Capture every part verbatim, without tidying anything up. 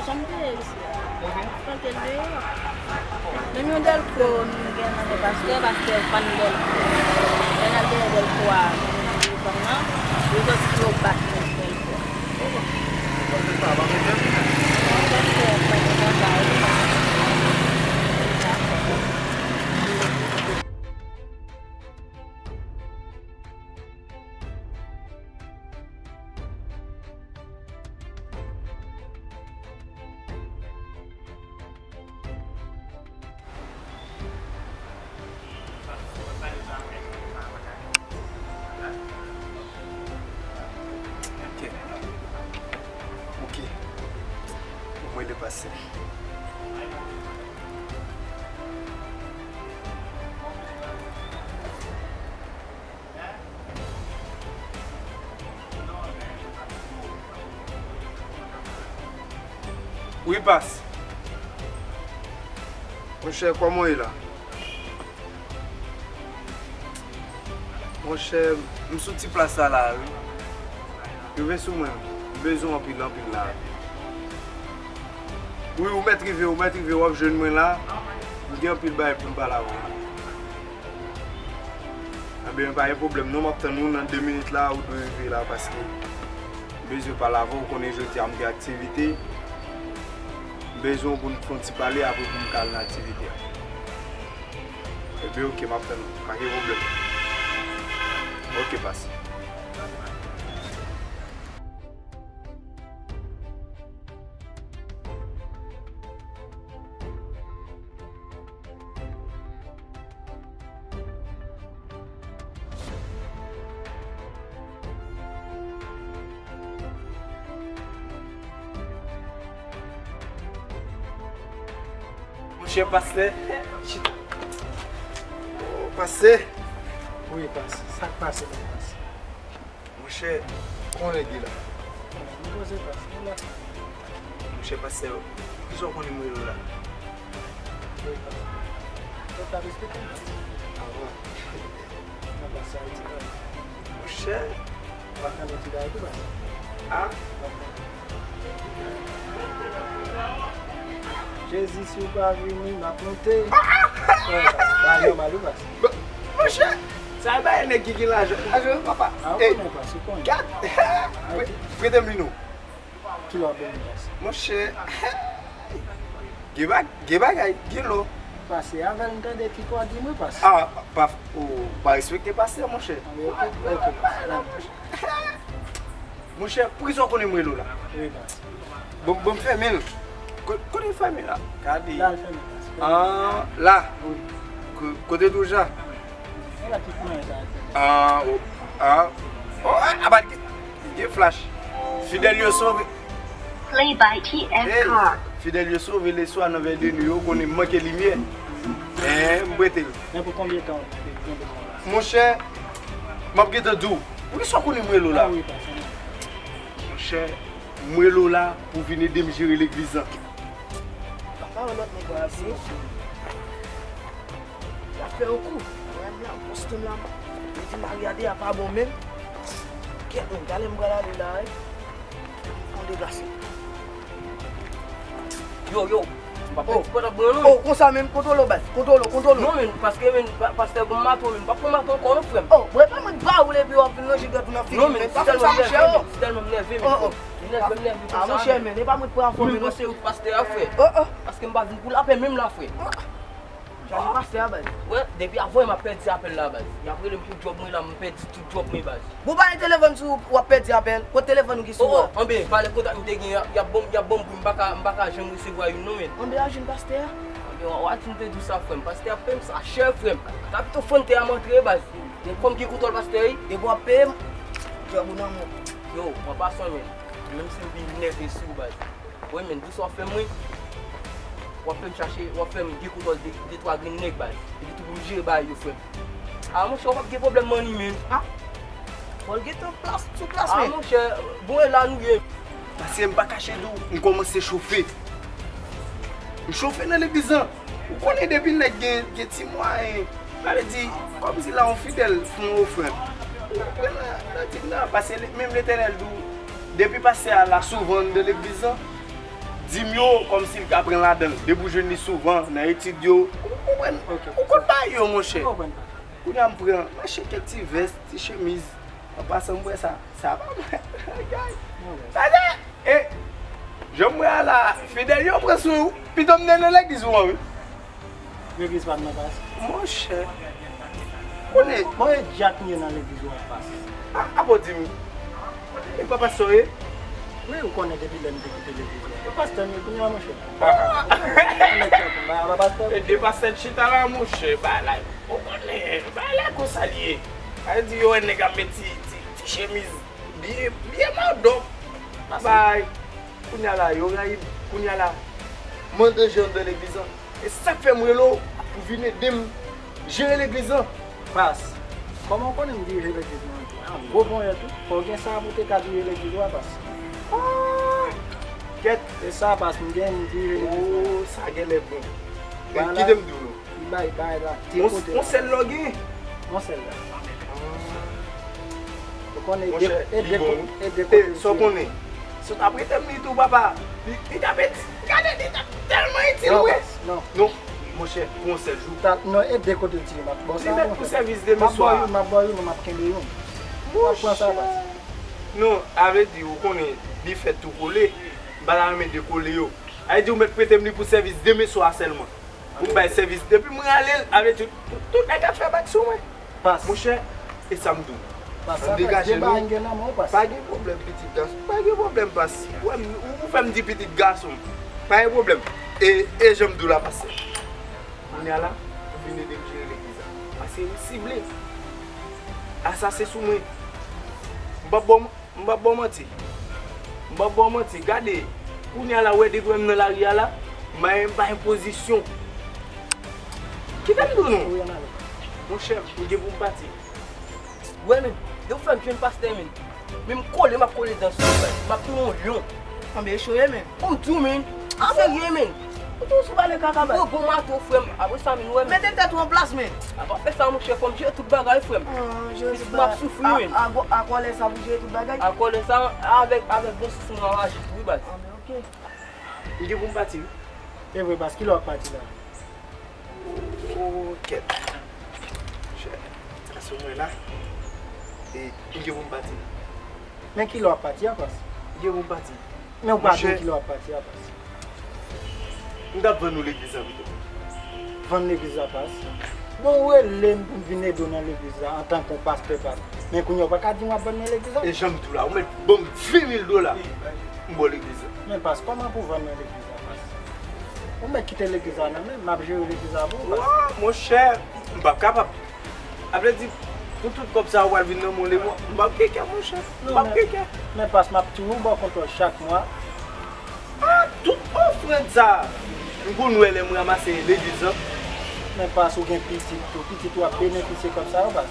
Janm te ye isi a. Mwen te deyò. Menm yon dèlko nou gen nan men pastè, pastè pa n dèlko. Lè n al dèyè dèlko a, nou fanm nan, yo sòti pou yo bat nou dèlko a. Pastè pa mete m. Non, pastè pa mete m. Ok. Ok. Mwen le pase. Wi, pas. Monchè, kòman w ye la? Monchè, m sou ti plas la la, wi. Rive sou mwen, m bezwen w anpil, anpil la. Wi, ou mèt rive, ou mèt rive, w ap jwenn mwen la. M gen anpil bagay pou m pale avè w. Ebyen, pa gen pwoblèm non, m ap tann ou nan de minit la, ou dwe rive la paske m bezwen pale avè w, ou konnen jodi a m gen aktivite. M bezwen w pou n fè yon ti pale, apre pou m ka al nan aktivite a. Ebyen, oke, m ap tann ou, pa gen pwoblèm. Oke, pas. Monchè pastè. Oh, pastè. Wi, pastè. Sa k pase la, pastè? Monchè. Konnen ki la. Mwen poze pastè la. Monchè pastè, poukisa w konnen mwen la? Wi, pastè. Ou ta respekte m, pastè. Avan. Nan pastè Ayiti, pastè. Monchè. Ou pa konnen ti bagay tou, pastè. A? Jezi, si w pa vini, m ap monte. Wè, pastè. Bagay nòmal, wi, pastè. Monchè, sa e bagay nèg ki gen lajan. Lajan, papa. A, ou konnen, pastè, ou konnen. Gad. Prete m li non. Kilè w ap ban m, pastè? Monchè. Gen ba-, gen bagay, gen lò. Pastè, avè l m tande ki kò di mwen, pastè. A, pa, ou pa respekte pastè, monchè. Anben, oke, oke, pastè. Monchè, poukisa w konnen m rele w la? Wi, pastè. Bon, bon, fèmen l. Ko-, kote l fèmen la? Gade. La l fèmen, pastè. An, la. Wi. Ko-, kote Douja? Ala ki pwen sa. An, o, a. O, a, a, pa gen, gen flash. Fidel yo sove. Play by T S Car. Fidel yo sove leswa nan vè de nwi, yo konnen m manke limyè. Hein, m prete l. Men pou konbyen tan w te gen bezwen la? Monchè, m ap gentan di w. Poukisa w konnen m rele w la? A wi, pastè. Monchè, m rele w la pou w vin ede m jere legliz lan. Papa, yon lòt nèg la ap vini. L ap fè yon kou. Wè m la, m poste m la. Li di Maria de a pa bon menm. Kèt non, talè m pral ale la, wi. Fò m deplase. Yo, yo. M pa pèdi pandan mwen non. Oh, konsa menm, kontwole w baz. Kontwole w, kontwole w. Non, men, paske, men, pa-, pastè gon mato, men, m pa pran mato ankò non, frè m. Oh, bon, e pa mwen k ba ou l epi w ap vin lonje dwèt ou nan figi m, men. Pa fè sa, monchè, oh. Si tèlman m nève, men. Oh, oh. Li nève, m nève konsa. Ah, monchè, men, e pa mwen k pran afè w, men. Mwen se ou pastè a, frè. Oh, oh. Paske m pa vin pou lapè menm la, frè. Oh. Chaje pastè a, baz. Wè, depi avan m ap pèdi apèl la, baz. Y ap rele m pou djòb mwen la, m pèdi tout djòb mwen, baz. Bon, pa gen telefòn sou ou, w ap pèdi apèl. Kot telefòn ou ki sou ou a? Oh, oh, anben, valè kontak m te gen, y ap, y ap ban m, y ap ban m pou m pa ka, m pa ka janm resevwa youn non, men. Anben, aji n pastè a. Anben, w a, w a di m te di w sa, frè m. Pastè a pè m, sa chè, frè m. Ta pito fann tè a m antre, baz. Fò m gen kontwòl pastè, wi. Depi w ap peye m, djòb ou nan men w. Yo, pran pa swen, men. Menm si m vin nève sou ou, baz. Wi, men, di sa w ap fè m, wi. W ap fè m chache, w ap fè m gen kontwòl de, de twa grenn nèg, baz. Epi tou pou m jere bagay yo, frè m. Ah, monchè, w p ap gen pwoblèm money, men. Ah. Bon, l gen tan plas sou plas, men. Ah, monchè, bon, e la nou ye. Paske m pa kache di w, m kòmanse chofe. M chofe nan legliz lan. Ou konnen depi nèg gen, gen ti mwayen, sa vle di, kòmsi la yon fidèl fè yon ofrann. Ou pran nan, nan tit la, paske li, menm Letènèl di w, depi pastè a la souvan anndan legliz lan, Di m yo kòmsi l ka pran ladan l. Depi w jwenn li souvan nan etid yo, ou konprann? Ok. Ou konn bagay yo, monchè. Ou konprann, papa. Kounye a m pran, m achte kèk ti vès, ti chemiz. An pasan, m wè sa. Sa pa mwen. Gay. Gade! E, jan m wè a la, fidèl yo pran sou ou. Pito m nan legliz ou an, wi. Legliz pa m nan, pas. Monchè. Konnen. Bon, e djak m ye nan legliz ou an, pas. A, apo di m. E pa pastè w ye? Wi, ou konnen depi lè m te kite legliz ou an. E pastè m ye kounye a, monchè. Ah. Ou konnen djak m, pa, pa pastè m. E de pastè chita la, monchè. Ba la, ou konnen, ba la konsa l ye. A di yo, wè nèg ap met ti, ti, ti chemiz. Byen, byen mòdòk. Bay. Kounye a la, yo rayi m. Kounye a la, m andan jere anndan legliz lan. E sa k fè m rele w pou vin ede m jere legliz lan. Pas, kòman w konnen m dirije legliz lan? An gwo ponyèt wi. Fò w gen sa pou w te ka dirije legliz ou a, pas. Ah! Kèt. E sa, pas, m gen m dirije legliz lan. Oh, sa genlè bon. Kite m di w non. Li bay, bay la. Te kote la. On sèl lè w gen? On sèl la. Ou konnen e de, e de kote, e de kote. Sa w konnen? Si w t ap rete m li tou, papa. Li, li t ap eti-, gade, li t ap tèlman itil, wi. Non, non, monchè, pou on sèl jou. Non, e de kote l tire, m ap ba w sa. Li mèt pou sèvis demen swa. M ap ba w youn, m ap ba w youn, m ap kenbe youn. M ap pran sa, pas. Non, a vle di, ou konnen, li fèt tou kole. M pa ta renmen dekole yo. A vle di, ou mèt prete m li pou sèvis demen swa sèlman. Pou m bay sèvis. Depi m rale l, avè tout, tout, tout nèg ap fè bak sou mwen. Pas. Monchè, e sa m di w. Pas, ann degaje nou. Pa gen pwoblèm, pitit gason. Pa gen pwoblèm, pas. Ou wè m, ou, ou fè m di pitit gason. Pa gen pwoblèm. E, e jan m di w la, pastè. Kounye a la, ou vin ede m jere legliz la. Pase ou sible. Asase sou mwen. M p ap ba w M p ap ba w manti. M p ap ba w manti. Gade, kounye a la, ou wè depi w wè m nan lari a la, m pa gen, m pa gen pozisyon. Kite m di w non. Monchè, m gen pou m pati. Wè, men, depi w fè m jwenn pastè, men, men m kole, m ap kole dan sou ou, m ap touye yon lyon. Anben, e cho ye, men. Pou m di w, men. Serye, men. Ou tou sou pale kaka, bay. Gwo, gwo mato, frè m. Apre sa, men, nou wè, men. Mete tèt ou an plas, men. A pa fè sa, monchè, fò m jere tout bagay, frè m. Ah, jere tout bagay. M ap soufri, men. A, a, a kòlè sa pou jere tout bagay? A kòlè sa, avèk, avèk bon sis mwa raje tou, wi, baz. Ah, men, ok. M gen pou m pati, wi. E vre, baz, kilè w ap pati la? Oh, kèt. Chè, sa sou mwen la. E, m gen pou m pati la. Men kilè w ap pati a, pas? M gen pou m pati. Men ou pa di m kilè w ap pati a, pas. M t ap vann ou legliz la pito. Vann legliz la, pas? Bon, ou rele m pou m vin ede w nan legliz la antanke yon pastè, pas. Men kounye a ou pa ka di m w ap vann mwen legliz la. E jan m di w la, ou mèt ban m ven mil dola. M ba w legliz la. Men, pas, kòman pou vann mwen legliz la, pas? Ou mèt kite legliz la nan men m, m ap jere legliz la pou ou, pas. Wa, monchè, m p ap kapab. A vle di, pou tout kòb sa yo pral vin nan men w, m p ap gen kè, monchè. M p ap gen kè. Men, pas, m ap toujou ba w kontwòl chak mwa. Ah, tout ofrann sa a, m konn wè lè m ranmase legliz lan. Men, pas, ou gen pitit tou. Pitit ou ap benefisye kòb sa yo, pas.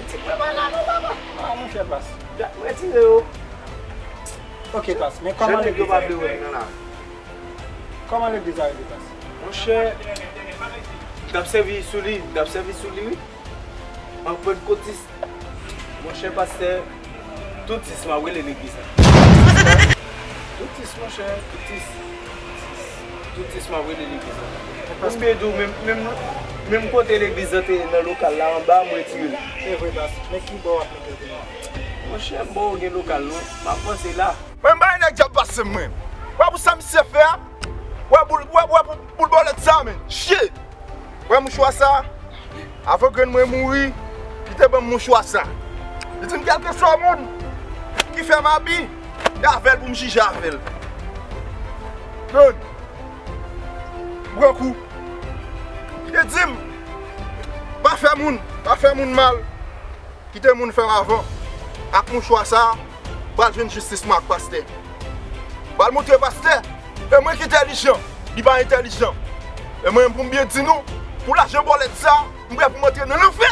Pitit mwen pa la non, papa. Ah, monchè, pas. Dat m retire yo. Ok, pas. Men kòman legliz la? Jan nèg yo pa vle wè m nan la. Kòman legliz la rele, pas? Monchè, m t ap sèvi sou li, m t ap sèvi sou li, wi. An Pantkotis, monchè pastè, Toutis m ap rele legliz la. Toutis, monchè, Toutis. Toutis m ap rele legliz la. Paske tou, menm, menm, menm kote legliz la te ye nan lokal la anba, m retire l. Se vre, pas. Men ki bò w ap mete l kounye a? Monchè, m pa gen lokal, non. M ap panse la. Mwen, m bay nèg djab pase m, mwen. Wè pou sa misye fè a? Wè boul, wè, wè pou boul bòlèt sa, men. Shit! Wè mouchwa sa? Avan grann mwen mouri, li te ban m mouchwa sa. Li di m kèlkeswa moun ki fè m abi, e avè l pou m jije avè l. Grann, m pran kou. Li te di m, pa fè moun, pa fè moun mal. Kite moun fè m avan. Ak mouchwa sa, m pral jwenn jistis mwen ak pastè. M pral montre pastè, e mwen ki entèlijan, li pa entèlijan. E mwen menm pou m byen di nou, pou lajan bòlèt sa, m prè pou m antre nan lanfè.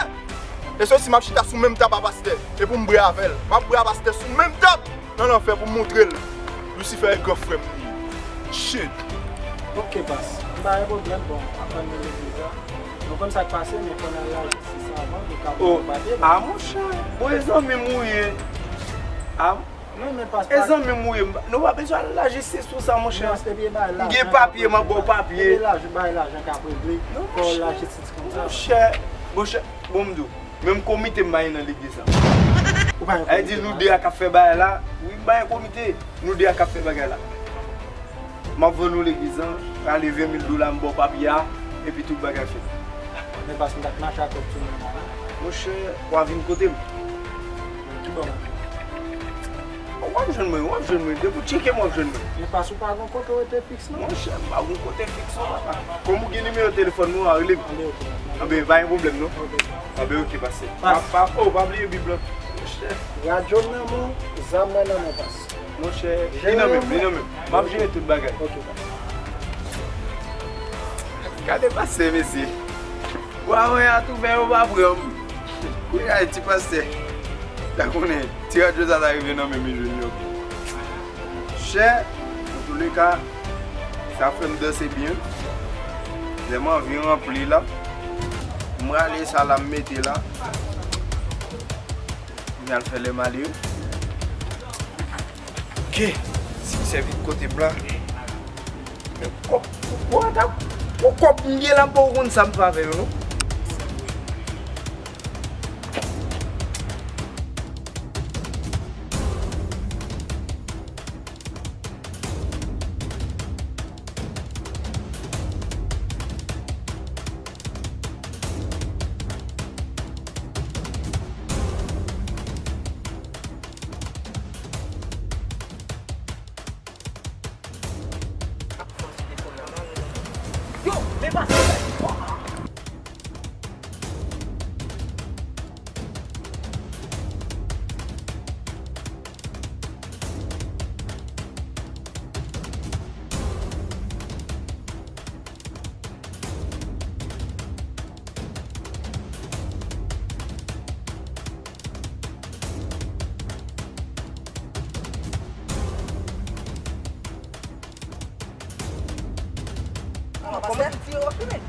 E se si m ap chita sou menm tab a pastè, e pou m bwè avè l. M ap bwè a pastè sou menm tab nan lanfè pou m montre l Lisifè e gran frè m li ye. Shit. Ok, pas. M pa gen pwoblèm, bon, aprann nou legliz la. Nou konn sa k pase, men fò n al lajistis avan pou ka pran pati. Oh, a monchè, bon, e zanmi m ou ye. A, Non, men pas. E zanmi m ou ye, m pa- nou pa bezwen al lajistis pou sa, monchè. M gen papye, m ap ba w papye. Laj, bay lajan k ap regle. Non, fò monchè. Lajistis konn sa. Monchè, monchè, bon, m di w, menm komite m pa gen nan legliz la. Ou pa gen komite? Sa vle di nou de a k ap fè bagay la. Wi, m pa gen komite. Nou de a k ap fè bagay la. M ap vann nou legliz lan, rale ven mil dola, m ba w papye a, epi tout bagay fèt. Men pas m t ap mache ak kòb sou men mwen. Monchè, w a vin kote m. Ki bò m ap vin? W ap jwenn mwen, w ap jwenn mwen. Depi w tcheke m, w ap jwenn mwen. Men pas ou pa gon kote w rete fiks, non? Monchè, m pa gon kote fiks, non, papa. Kòm ou gen nimewo telefòn mwen, w a rele m. Anben, oke. Anben, pa gen pwoblèm, non? Oke. Anben, oke, pase. Pas. Pa, pa, oh, pa bliye Bib lan. Monchè. Radyo m nan men w, zam mwen nan men w, pas. Monchè, li nan men m, li nan men m. M ap jere tout bagay. Ok, pas. Gade pastè, mesye. Wa wè a tou fè yo pa pran m. Kounye a, ti pastè. Ta konnen, ti radyo sa ta rive nan men m, li jwenn yo. Chè, antouleka, sa fè m danse byen. Lè m anvi ranpli la, m rale sa la, m mete la. M al fè lè m ale yo. Ok, si m sèvi kote m la. Men kòb, pou, pou, pou kòb m gen la, m poko konn sa m fè avè yo, non. Yo, men pase la. Kòman ti yo fini?